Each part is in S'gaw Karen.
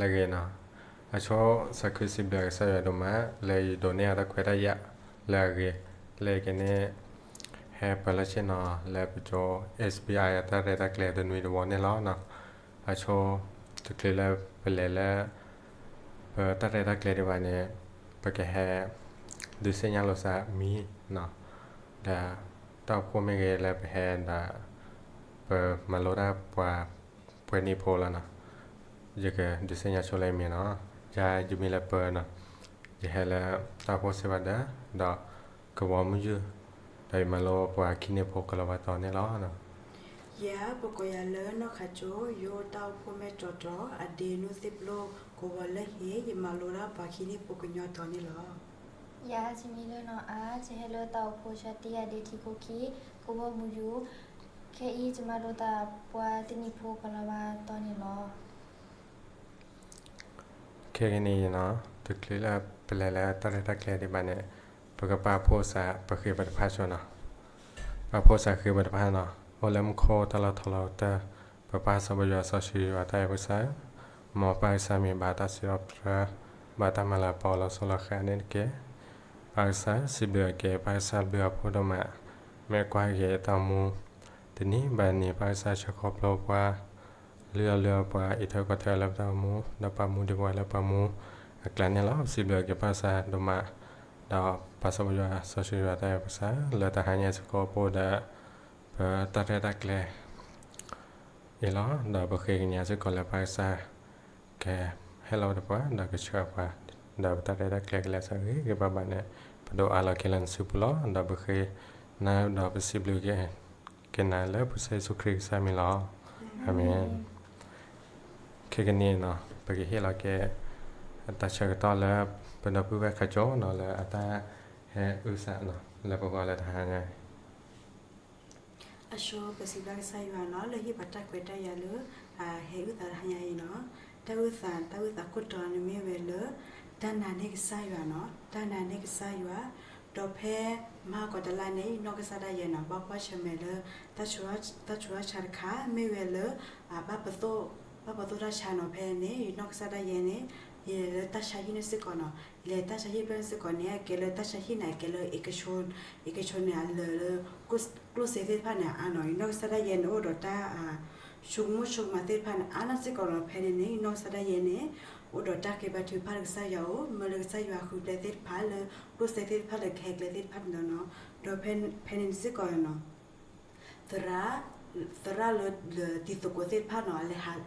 လၢအဂ့ၤနီၤ, အဆိ စးခုစံးဘျုးကစၢ်ယွၤဒိၣ်မး လၢယဒိးန့ၢ်အတၢ်ခွဲးတၢ်ယာ်လၢအဂ့ၤ, လၢယကန့ၣ် ဟဲပၢၤလၢဆ့ၣ်နီၤလၢပကၠိ S B I အတၢ်ရဲၣ်တၢ်ကျဲၤတနွံတဝီန့ၣ်လီၤ. အဆိ တချုးလၢပလဲၤလၢ ပတၢ်ရဲၣ်တၢ်ကျဲၤဒံးဘၣ်န့ၣ် ပကဟဲ ဒုးသ့ၣ်ညါလိာ်သးမံနီၤ, ဒီးတၢ်အိၣ်ဖှိၣ်မ့ၢ်ဂ့ၤလၢပဟဲဒီး ပမၤလိတၢ်ပှၤ ပှဲၤနံၣ်ဖိလီၤနီၤ, ယကဒုးသ့ၣ်ညါဆိလၢယမံၤနီၤ, ယၤယမံၤလၢပၢၤနီၤ, ယဟဲလၢတၢ်အိၣ်ဖှိၣ်စ့ၢ်ဘၣ်ဒီး ဒီးကဝီၤမုၢ်ယုၢ်, ဒီးယမၤလိပှၤခံနံၣ်ဖိကလီၤဝါတီၤန့ၣ်လီၤ. ယၤပကိးယၤလၢနီၢ်ခးကၠိ, ယအိၣ်တၢ်အိၣ်ဖှိၣ်မဲာ်တီၤတီၤ, အဒ့နိသ့ၣ်ပျိၢ်, ကဝီၤလၢဟ့ၣ်, ယမၤလိတၢ်ပှၤခံနံၣ်ဖိကညီတီၤန့ၣ်လီၤ. ယၤယမံၤလၢနီၢ်အါ, ယဟဲလၢတၢ်အိၣ်ဖှိၣ်ဆၢတံၢ်အဒ့ထံခိၣ်ခံ, ကဝီၤမုၢ်ယုၢ်, ခဲအံၤယမၤလိသးပှၤတနံၣ်ဖိကလီၤဝါတီၤန့ၣ်လီၤ. ခဲကနံၣ်အံၤနီၤ, တချုးလၢပလဲၤလၢတၢ်ရဲၣ်တၢ်ကျဲၤဒံးဘၣ်န့ၣ်, ပကပာ်ဖှိၣ်စးပဃ့ပတဖၣ်ဆိနီၤ, ပာ်ဖှိၣ်စးဃ့ပတဖၣ်နီၤ, အိၣ်လၢမူခိၣ်တၢ်လီၢ်ထီလီၤကတၢၢ်, ပပၢ်စီၤပယီၤစီဆှံယွၤတၢ်အဲၣ်ပကစၢ်, မ်ပၢ်ကစၢ်မံၤဘၣ်တၢ်စံးထီၣ်ပတြၢၤ, ဘၣ်တၢ်မၤလၤကပီၤလီၤစိၤလီၤဃာ်န့ၣ်တက့ၢ်. ပၢ်ကစၢ်စံးဘျုးအက့ၤ, ပၢ်ကစၢ်ဘျုးအဖှိၣ်ဒိၣ်မး, မ့ၢ်ကွၢ်က့ၤတၢ်အိၣ်မူ တနံၤဘၣ်နံၤ ပၢ်ကစၢ်ဆှၢခီဖျိပှၤ, လုၢ်အီၣ်လုၢ်အီပှၤ အံးထွဲကွၢ်ထွဲလၢပတၢ်အိၣ်မူ, ဒီးပာ်မူဒံးပှၤလၢပှၤမူအကျါန့ၣ်လီၤ. ပစံးဘျုးက့ၤပၢ်ကစၢ်ဒိၣ်မး, ဒီးပၢ်စီၤပယီၤစီဆှံယွၤတၢ်အဲၣ်ပကစၢ်, လၢတဟါညါစ့ၢ်ကီးပအိၣ်ဒီး ပတၢ်ရဲၣ်တၢ်ကျဲၤ အံၤလီၤ. ဒီးပဃ့ကညးစ့ၢ်ကီးလၢပၢ်ကစၢ် ကဟဲလီၤဒီးပှၤ, ဒီးကဆှၢပှၤ, ဒီးပတၢ်ရဲၣ်တၢ်ကျဲၤကလဲၤစးဂ့ၤဂ့ၤဘၣ်ဘၣ်န့ၣ်, ပဒိးအးလီၤက့ၤလၢနစုပူၤလီၤ. ဒီးပဃ့နၤဒီးပစံးဘျုးက့ၤ က့ၤနၤလၢပကစၢ်ယ့ၣ်ၡူးခရံာ်ကစၢ်မံၤလီၤ. အၤမ့ၣ်. ခဲကနံၣ်အံၤနီၤ, ပကဟ့ၣ်လီၤက့ၤ တၢ်ဆၢကတီၢ်လၢ ပဒီပုၢ်ဝဲၢ်ခးကၠိနီၤ လၢအတၢ်ဟဲအုၣ်သးနီၤ လၢပဂီၢ်လၢတဟါညါ အဆိပစံးဘျုးကစၢ်ယွၤနီၤ လၢဟ့ၣ်ပှၤတၢ်ခွဲးတၢ်ယာ်လၢ ဟဲအုၣ်သးတဟါညါအံၤနီၤ, တၢ်အုၣ်သး တၢ်အုၣ်သးခိၣ်တီန့ၣ်မ့ၢ်ဝဲလၢ တၢ်နာ်န့ၢ်ကစၢ်ယွၤနီၤ, တၢ်နာ်န့ၢ်ကစၢ်ယွၤ, ဒီးဖဲမဟါကီးတလါန့ၣ် ယနီၢ်ကစၢ်ဒၣ်ယဲနီၤ ဘၣ်ကွၢ်ဆၢၣ်မဲာ်လၢ တၢ်ဆူးတၢ်ဆါတခါ မ့ၢ်ဝဲလၢ ဘၣ်ပသိၣ် ဘၣ်ပသိၣ်တၢ်ဆါနီၤ ဖဲန့ၣ် ယနီၢ်ကစၢ်ဒၣ်ယဲန့ၣ် ယလဲၤလၢတၢ်ဆါဟံၣ်န့ၣ်စ့ၢ်ကီးနီၤ, လဲၤတၢ်ဆါဟံၣ်ဖျၢၣ်န့ၣ်စ့ၢ်ကီးန့ၣ် အကဲလၢတၢ်ဆါဟံၣ်န့ၣ် အကဲလၢ အ့ကဆိန့ၣ် အလၢာ်လၢ ကျိၣ်စ့သ့ၣ်တဖၣ်န့ၣ်အါနီၤ, ယနီၢ်ကစၢ်ဒၣ်ယဲန့ၣ် အိၣ်ဒီးတၢ် ဆိကမိၣ်ဆိကမးသ့ၣ်တဖၣ်န့ၣ် အါနီၢ်စ့ၢ်ကီးနီၤ, ဖဲန့ၣ်န့ၣ် ယနီၢ်ကစၢ်ဒၣ်ယဲန့ၣ် အိၣ်ဒီးတၢ်ဃ့ဘါထုကဖၣ်လၢကစၢ်ယွၤအအိၣ်, မၢလၢကစၢ်ယွၤဃုကျဲသ့ၣ်တဖၣ်လၢ ကျိၣ်စ့သ့ၣ်တဖၣ်လၢကဟဲကျဲသ့ၣ်တဖၣ်န့ၣ်လီၤနီၤ, ဒီးဖဲန့ၣ်စ့ၢ်ကီးနီၤ သရၣ် သရၣ်လၢ လၢတံၤသကိးသ့ၣ်တဖၣ်နီၤ အလဲၤဟး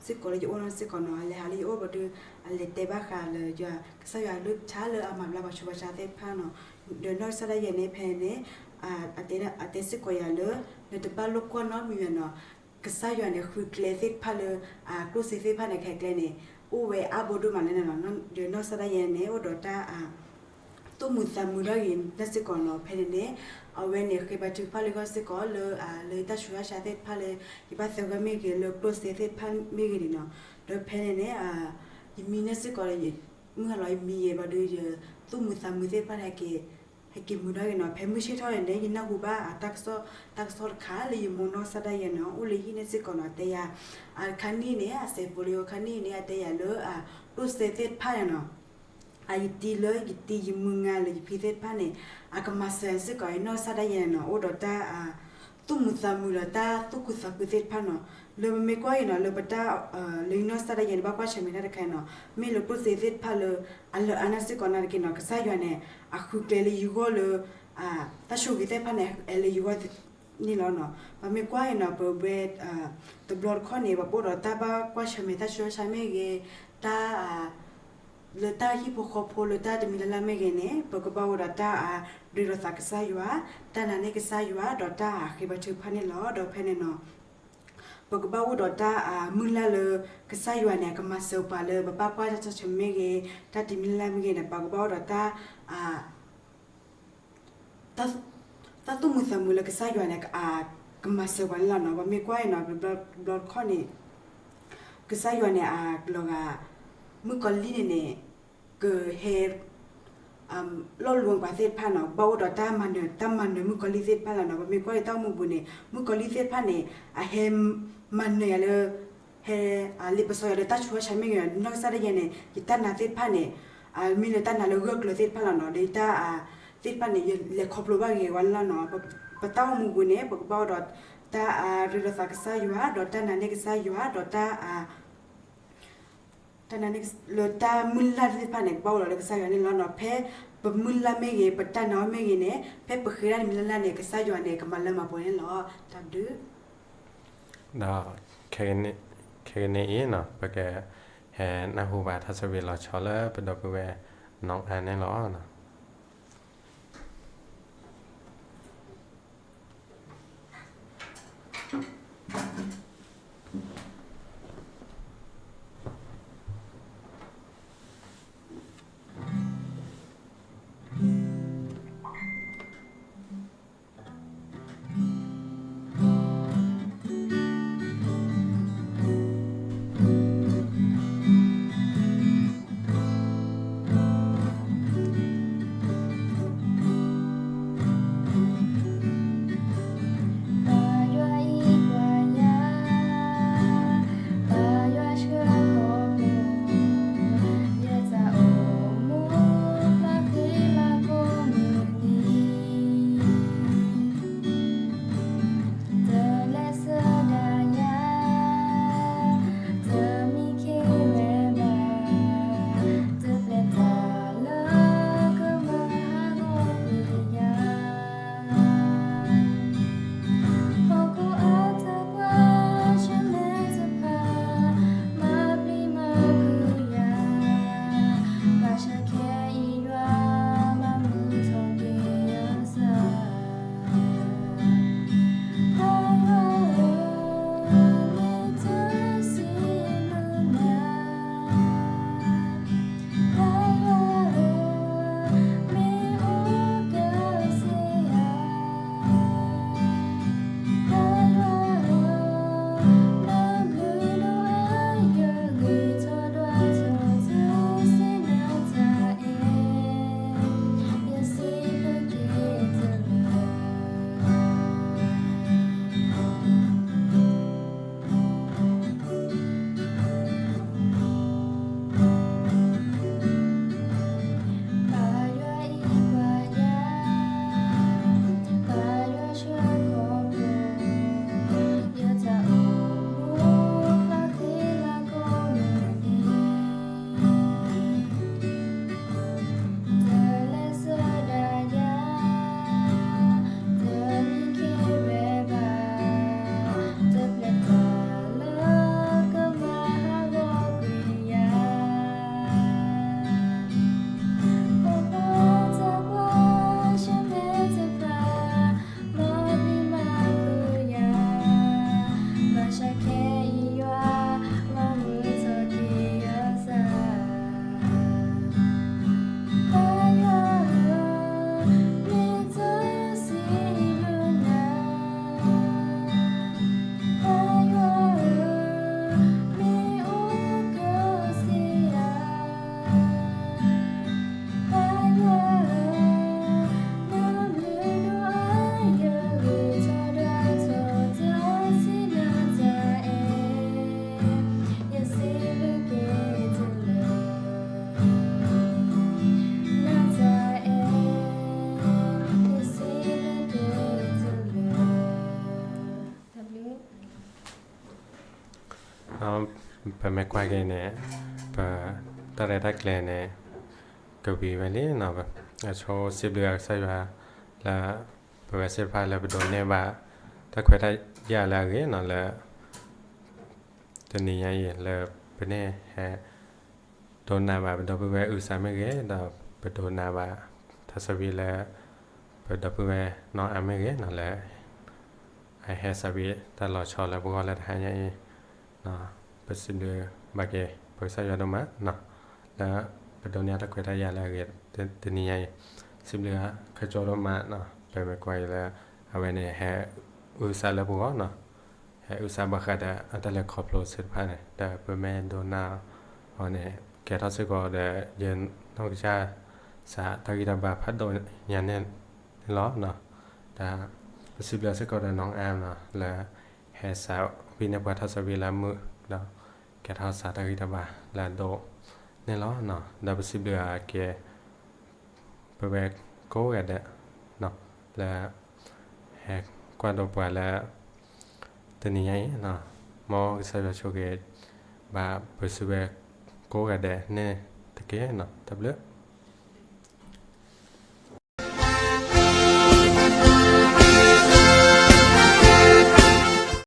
စ့ၢ်ကီးလၢယအိၣ်နီၢ်စ့ၢ်ကီးနီၤ အလဲၤဟးလၢယအိၣ်ဘၣ်ဒီး အလဲၤတဲဘၣ်ဃးလၢယွၤ ကစၢ်ယွၤအကလုၢ်ကထါလၢအမၤဘျါပှၤဆူးပှၤဆါသ့ၣ်တဖၣ်နီၤ, ဒီးနီၢ်ကစၢ်ဒၣ်ယဲန့ၣ် ဖဲန့ၣ် အတဲ အတဲစ့ၢ်ကီးယၤလၢ နတဘၣ်လိာ်ကွီၢ်နီတမံၤဘၣ်နီၤ, ကစၢ်ယွၤန့ၣ် ဃုကျဲသ့ၣ်တဖၣ်လၢ ကျိၣ်စ့သ့ၣ်တဖၣ်န့ၣ် ကဟဲကျဲန့ၣ် အိၣ်ဝဲအါဘိဒိၣ်မးလၢန့ၣ်လီၤ, ဒီးနီၢ်ကစၢ်ဒၣ်ယဲန့ၣ် အိၣ်ဒီးတၢ် သူၣ်မုာ်သးမုာ်ဒၣ်ဂ့ၤန့ၣ်စ့ၢ်ကီးနီၤ, ဖဲန့ၣ်န့ၣ် အဝဲန့ၣ်ဃ့ဘါထုကဖၣ်လၢယဂီၢ်စ့ၢ်ကီးလၢ လၢတၢ်ဆူးတၢ်ဆါသ့ၣ်တဖၣ်လၢ ယဘၣ်သဂၢၢ်မ့ၢ်ဂ့ၤ လၢကျိၣ်စ့သ့ၣ်တဖၣ်မ့ၢ်ဂ့ၤန့ၣ်နီၤ, ဒီးဖဲန့ၣ်န့ၣ် ယမံန့ၣ်စ့ၢ်ကီး မုၢ်ဟါလီၤယမံယဲဘၣ်ဒီး ယသူၣ်မုာ်သးမုာ်သ့ၣ်တဖၣ်န့ၣ် ဟဲက့ၤမုာ်ဒၣ်ဂ့ၤနီၤ, ဖဲမုၢ်ဆ့ၣ်ထီၣ်န့ၣ်န့ၣ် ယနၢ်ဟူဘၣ်အတၢ်ကစီၣ် တၢ်ကစီၣ်တခါလၢယမိၢ်နီၢ်ကစၢ်ဒၣ်ယဲနီၤ အိၣ်လၢဟံၣ်န့ၣ်စ့ၢ်ကီးနီၤ တဲယၤ အခါနံၣ်န့ၣ် အစဲးဖိလၢယအိၣ်ခါနံၣ်န့ၣ် အတဲယၤလၢ ကျိၣ်စ့သ့ၣ်တဖၣ်န့ၣ်နီၤ အယတံၤလၢယတံၤယမုၢ်ငါလၢယဖံသ့ၣ်တဖၣ်န့ၣ် အကမၤစၢၤစ့ၢ်ကီး ယနီၢ်ကစၢ်ဒၣ်ယဲနီၤ အိၣ်ဒီးတၢ် သူၣ်မုာ်သးမုာ်လၢတၢ်သူၣ်ခုသးခုသ့ၣ်တဖၣ်နီၤ လၢပမ့ၢ်ကွၢ်အံၤနီၤ လၢပတၢ် လၢယနီၢ်ကစၢ်ဒၣ်ယဲန့ၣ် ဘၣ်ကွၢ်ဆၢၣ်မဲာ်တၢ်တခါနီၤ မ့ၢ်လၢကျိၣ်စ့သ့ၣ်တဖၣ်လၢ အလၢာ်အါန့ၣ်စ့ၢ်ကီးနာ်သက့နီၤ ကစၢ်ယွၤန့ၣ် အဃုကျဲလၢယဂီၢ်လၢ တၢ်ဆိၣ်ဂ့ၤသ့ၣ်တဖၣ်န့ၣ် အဲၣ်လၢယဂီၢ် န့ၣ်လီၤနီၤ ပမ့ၢ်ကွၢ်အံၤနီၤ ပဝဲ တဘျီတခီၣ်န့ၣ် ပဘၣ်အိၣ်ဒီးတၢ်ဘၣ်ကွၢ်ဆၢၣ်မဲာ်တၢ်ဆူးတၢ်ဆါမ့ၢ်ဂ့ၤ တၢ် လၢတၢ်ဟံၣ်ဖိဃီဖိလၢတၢ်တမံၤလၢ်လၢ်မ့ၢ်ဂ့ၤန့ၣ် ပကဘၣ်အိၣ်ဒီးတၢ်အဒုးဒီးသးကစၢ်ယွၤ တၢ်နာ်န့ၢ်ကစၢ်ယွၤ ဒီးတၢ်အဃ့ဘါထုကဖၣ်န့ၣ်လီၤ ဒီးဖဲန့ၣ်နီၤ ပကဘၣ်အိၣ်ဒီးတၢ်အမုၢ်လၢ်လၢ ကစၢ်ယွၤန့ၣ် အကမၤစၢၤပှၤလၢ ပဘၣ်ကွၢ်တၢ်ဆူးတၢ်ဆါမ့ၢ်ဂ့ၤ တၢ်တမံၤလၢ်လၢ်မ့ၢ်ဂ့ၤန့ၣ် ပကဘၣ်အိၣ်ဒီးတၢ် တၢ်သူၣ်မုာ်သးမုာ်လၢကစၢ်ယွၤန့ၣ် ကမၤစၢၤပှၤန့ၣ်လီၤနီၤ ပမ့ၢ်ကွၢ်အံၤနီၤ တဘျီတခီၣ်န့ၣ် ကစၢ်ယွၤန့ၣ် အလီၤဂာ် မုၣ်ကီၤလံၢ်န့ၣ်န့ၣ် ကဟဲ လီၢ်လံၤပှၤသ့ၣ်တဖၣ်နီၤ ဘၣ်အိၣ်ဒီးတၢ်မၤနၢၤ တၢ်မၤနၢၤမုၣ်ကီၤလံၢ်သ့ၣ်တဖၣ်လီၤနီၤ ပမ့ၢ်ကွၢ်လၢတၢ်အိၣ်မူပူၤန့ၣ် မုၣ်ကီၤလံၢ်သ့ၣ်တဖၣ်န့ၣ် အဟဲ မၤနၢၤယၤလၢ ဟဲလံာ်ပစီယွၤဒီးတၢ်ဆူးတၢ်ဆါမ့ၢ်ဂ့ၤ, နီၢ်ကစၢ်ဒၣ်ယဲန့ၣ် ယတၢ်နာ်သ့ၣ်တဖၣ်န့ၣ် မ့ၢ်လၢတၢ်နာ်လၢဂၢၢ်ကျၢၤသ့ၣ်တဖၣ်လီၤနီၤ, ဒီးယတၢ်သ့ၣ်တဖၣ်န့ၣ် ယလဲၤခီဖျိဘၣ်ဂ့ၤဝဲလီၤနီၤ. ပတၢ်အိၣ်မူပူၤန့ၣ် ပကဘၣ်အိၣ်ဒီးတၢ်ရ့လိာ်သးကစၢ်ယွၤ, ဒီးတၢ်နာ်န့ၢ်ကစၢ်ယွၤ, ဒီးတၢ် တၢ်နာ်န့ၢ်လၢတၢ်မုၢ်လၢ်သ့ၣ်တဖၣ်န့ၣ် ကဘၣ်အိၣ်လီၤလၢကစၢ်ယွၤန့ၣ်လီၤနီၤ. ဖဲပမုၢ်လၢ်မ့ၢ်ဂ့ၤ, ပတၢ်နာ်အီၤမ့ၢ်ဂ့ၤန့ၣ်, ဖဲပဃ့ဒၣ်တမံၤလၢ်လၢ်န့ၣ် ကစၢ်ယွၤန့ၣ် ကမၤလၢမၤပှဲၤန့ၣ်လီၤ. တၢ်ဘျုး. ဒီးခဲကနံၣ်အံၤနီၤ ပကဟဲနၢ်ဟူဘၣ်ထါစံးဝံၤလီၤဆီလၢပဒီပုၢ်ဝဲၢ်နီၢ်အါန့ၣ်လီၤ. ပမ့ၢ်ကွၢ်က့ၤန့ၣ် ပတၢ်ရဲၣ်တၢ်ကျဲၤန့ၣ် ကဝံၤဝဲလံနီၤ. အဆိစံးဘျုးကစၢ်ယွၤလၢ ပဝဲသ့ၣ်တဖၣ်လၢပဒိးန့ၢ်ဘၣ် တၢ်ခွဲးတၢ်ယာ်လၢအဂ့ၤနီၤ လၢ တနံၤညါအံၤ လၢပန့ၢ်ဟဲ ဒိကနၣ်ဘၣ်ပဒီပုၢ်ဝဲၢ်အုၣ်သးမ့ၢ်ဂ့ၤ, ဒီးပဒိကနၣ်ဘၣ် ထါစံးဝံၤလၢ ပဒီပုၢ်ဝဲၢ်နီၢ်အါမ့ၢ်ဂ့ၤနီၤ လၢ အဟဲစံးဝံၤတၢ်လီၤဆီလၢပဂီၢ်လၢတဟါညါအံၤ, ပစံးဘျုးဘၣ်က့ၤ ပကစၢ်ယွၤဒိၣ်မးနီၤ လၢပဒိးန့ၢ်တၢ်ခွဲးတၢ်ယာ်လၢအဂ့ၤ တနံၤညါအံၤ, စံးဘျုးခဲကၠိဒိၣ်မးနီၤ. ပမ့ၢ်ကွၢ်အံၤလၢ အဝဲန့ၣ်ဟဲအုၣ်သးလၢပဂီၢ်နီၤ ဟဲအုၣ်သးဘၣ်ဃးဒီးအတၢ်လဲၤခီဖျိသ့ၣ်တဖၣ်န့ၣ် ဒီးပမ့ၢ်ဒိကနၣ်အီၤန့ၣ် ကဲထီၣ်စ့ၢ်ကီးဒီး ယနီၢ်ကစၢ် စးတၢ်ဂံၢ်တၢ်ဘါဖးဒိၣ်ညါန့ၣ်လီၤ. ဒီးပစံးဘျုးစ့ၢ်ကီးဒီးနီၢ်အါနီၤ လၢ ဟဲစံးဝံၤန့ၢ်ပှၤထါစံးဝံၤလၢမုၢ် ဒီးကဲထီၣ်စးတၢ်ဂံၢ်တၢ်ဘါလၢအဒိၣ်န့ၣ်လီၤ. ဒီးပစံးဘျုးအက့ၤ ပဝဲကိးဂၤဒဲး လၢ ဟဲကွၢ်ဒိပှၤလၢ တနံၤညါအံၤ, မ်ကစၢ်ယွၤဆိၣ်ဂ့ၤဘၣ်ပစုဝဲကိးဂၤဒဲးန့ၣ်တက့ၢ်. တၢ်ဘျုး.